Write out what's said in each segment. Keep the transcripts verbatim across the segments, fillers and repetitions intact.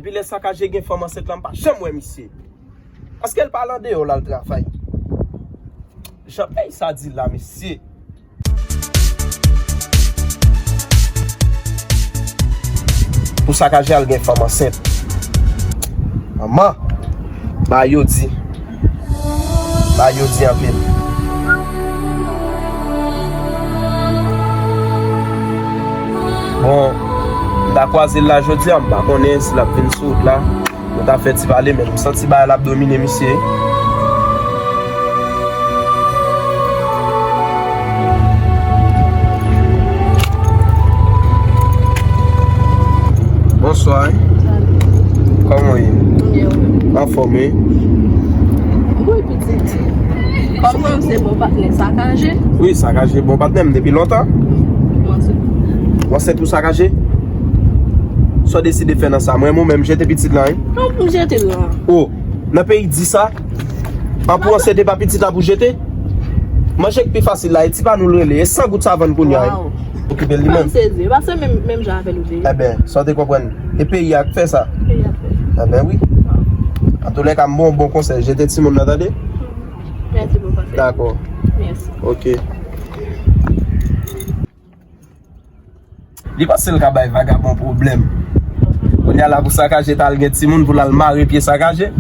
Lè Sakaje gen fanm ansent la, m pa janm wè misye. Paske l pa al andeyò, l al travay. Jan peyi sa di la, mesye. Pou Sakaje al gen fanm ansent. Manman, ba yo di. Ba yo di anpil. Bon, m ta kwaze l la jodi a, m pa konnen si l ap vin sou wout la. Nou ta fè ti pale, men m santi bagay la ap domine misye. Bonswa. Salut. Kòman w ye? Byen, wi. Anfòm, wi. Wi, pitit. Kòman se bon patnè Sakaje? Wi, Sakaje bon patnè m depi lontan. Mwen se. Mwen se tou Sakaje. Sa w deside fè nan sa? Mwen, mwen menm jete pitit lan, wi. Non, pou jete l lan. O, nan peyi di sa? An pou ansente pa pitit la pou jete? Manje k pi fasil la, e ti pa nou l rele. E san goud sa vann kounye a, wi. Okipe l li menm. M sezi, paske menm, menm jan avè l ou te ye. Enben, sa w te konprann? E peyi a k fè sa? Peyi a k fè sa. Enben, wi. Antoulèka, m ba w bon konsèy. Jete timoun nan, tande? Mèsi bokou, pastè. Dakò. Mèsi. Oke. Li panse l ka bay vagabon pwoblèm. Kounye a la pou Sakaje t al gen timoun pou l al mare pye Sakaje.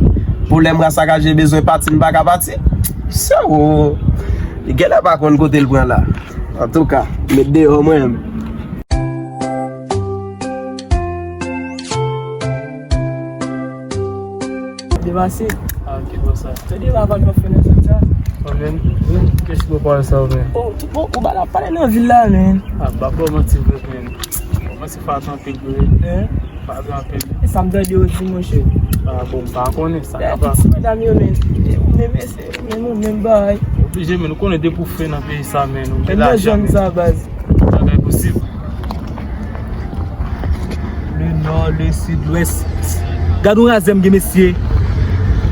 Pou lè m wè Sakaje bezwen pati, m pa ka pati. Sewo. Li genlè pa konn kote l pran la. Antouka, met deyò mwen. Depase. Ah, ok, bon sa. Tande, papa, nou fè nan zòn sa. Bon, men, kès gwo pawòl sa, men. Oh, tout bon, ou ba la pale nan vil la, men. Ah, ba bon manti vre, men. Bon, mwen se fè anpil vre. Hein? Fè anpil. E sa m tande yo di, monchè. Ah, bon, m pa konnen sa. Ti medam yo, men. Ou menm, se ou menm, ou menm bagay. Oblije, men, nou konnen depi w fè nan peyi sa, men, ou gen lajan, men. Sa, baz. Bagay posib. Le nò, le sid, lwès. Gad yon razè m gen, mesye.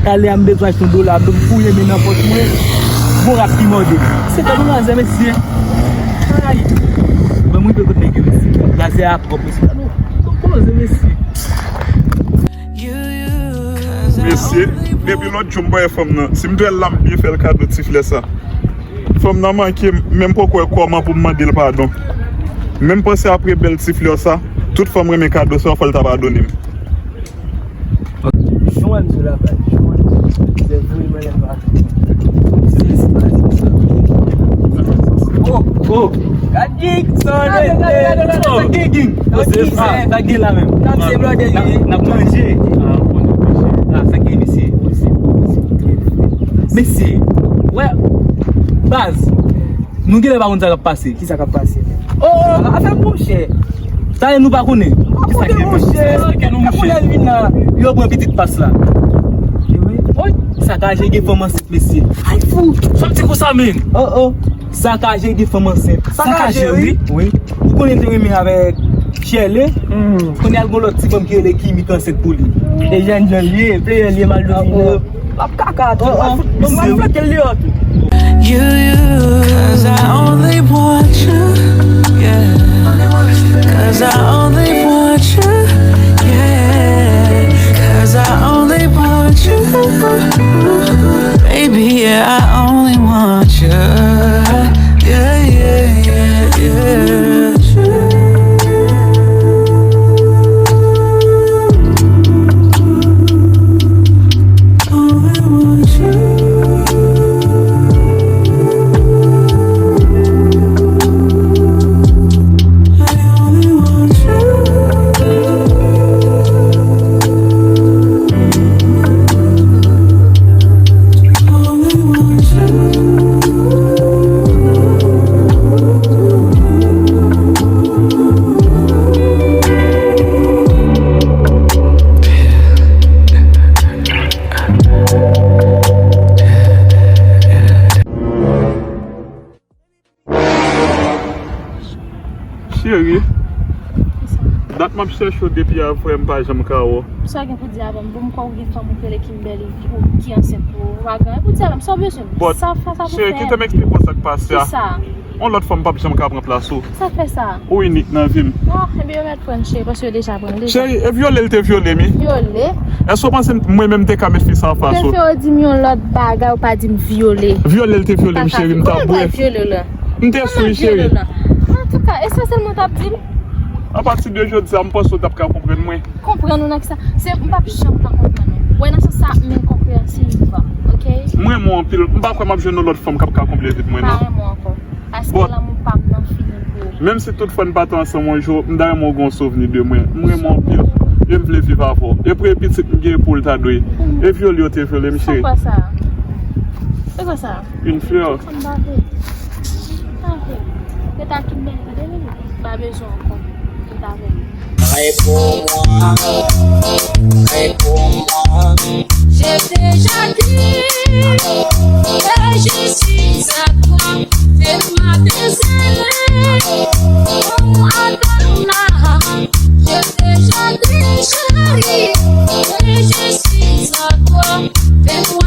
Talè a m bezwen achte yon dola, m fouye men nan pòch mwen. Bon rap ki mòde. Se gad yon razè, mesye. Ay. Ban m rive kot nèg yo, mesye. Razè a pwòp, mesye. Gad yon, gad yon razè, mesye. Mesye, depi lòt jou m pa wè fanm nan. Si m t wè l la, m byen fè l kado ti flè sa. Fanm nan manke m, men m poko wè kòman pou m mande l padon. Men m panse apre bèl ti flè sa, tout fanm renmen kado sa, fò l ta padone m. Jwenn sou la paj, jwenn. Se vre, men lè pa. Se, se pa sa. Oh, oh. Gad Gigson, gad, gad, gad, gad, gad, gad Gigson. Sa gen la menm. N ap manje. Ah, sa gen mesye. Mesye, wè, baz, nou genlè pa konn sa k ap pase. Ki sa k ap pase, men? Oh, oh, afè monchè. Talè nou pa konnen. Ki sa k gen, monchè? Ki sa k gen, monchè? Yo pran pitit pas la. Oy, Sakaje gen fanm ansent, mesye. Ay, fou. Sa m di konsa, men. Oh, oh. Sakaje gen fanm ansent. Sakaje, wi. Wi. Ou konnen te renmen avèk Shirley? Kounye a l gon lòt ti fanm ki rele Kimi k ansent pou li. E jènjan l ye, player l ye, mal domine. L ap kaka tou. Bon, m ap flanke l deyò tou. You, you, 'cause I only want you, yeah. 'Cause I only want you, yeah. 'Cause I only want you, baby, yeah, I only want you. Yeah, yeah, yeah, yeah. Only want you. I only want you. Cheri, dat m ap chèche w depi yè frè m pa janm ka wè w. Sa w gen pou di avè m? Bon, m kwè w gen fanm ou k rele Kimberly ki, ou, ki ansent pou ou. Ou pa gen anyen pou di avè m. Sa w bezwen? Bon, sa, sa, sa pou cheri, fè. Kite m eksplike w sa k pase a. Kisa? Yon lòt fanm p ap janm ka pran plas ou. Sa k fè sa? Ou inik nan vi m. Ah, ebyen yo mèt pran l, cheri, paske yo deja pran l deja. Cheri, e vyole l te vyole m, wi. Vyole? Èske w panse mwen menm m te ka met fi sa anfas ou? Prefere w di m yon lòt bagay, ou pa di m vyole. Vyole l te vyole m, cheri, m t ap bwè. M te sou, cheri. Antouka, esansyèlman w t ap di m. Apati de jodi a, m panse w t ap ka konprann mwen. Konprann ou nan kisa? Se, m p ap janm ka konprann ou. Wè, nan sans sa, m enkonpreyansiv, oke? M renmen w anpil. M pa kwè m ap jwenn yon lòt fanm k ap ka konble vid mwen, non. M pa renmen w ankò. Paske lanmou pa m nan fini pou ou. Menm si tout fwa n pa t ansanm yon jou, m ta renmen w gen yon souvni de mwen. M renmen w anpil. E m vle viv avè w. E premye pitit m gen pou l ta dwe. E vyole yo te vyole m, cheri. Sa kwa sa? Se kwa sa? Une fleur. Ann bave. Ann bave. Yo ta tout bèl, tande, m pa bezwen ankò. Yo ta bèl. Réponds-moi, réponds-moi. J'ai déjà dit que je suis à toi. Fais-moi désirer, oh Adonai. J'ai déjà dit, chérie, que je suis à toi. Fais-moi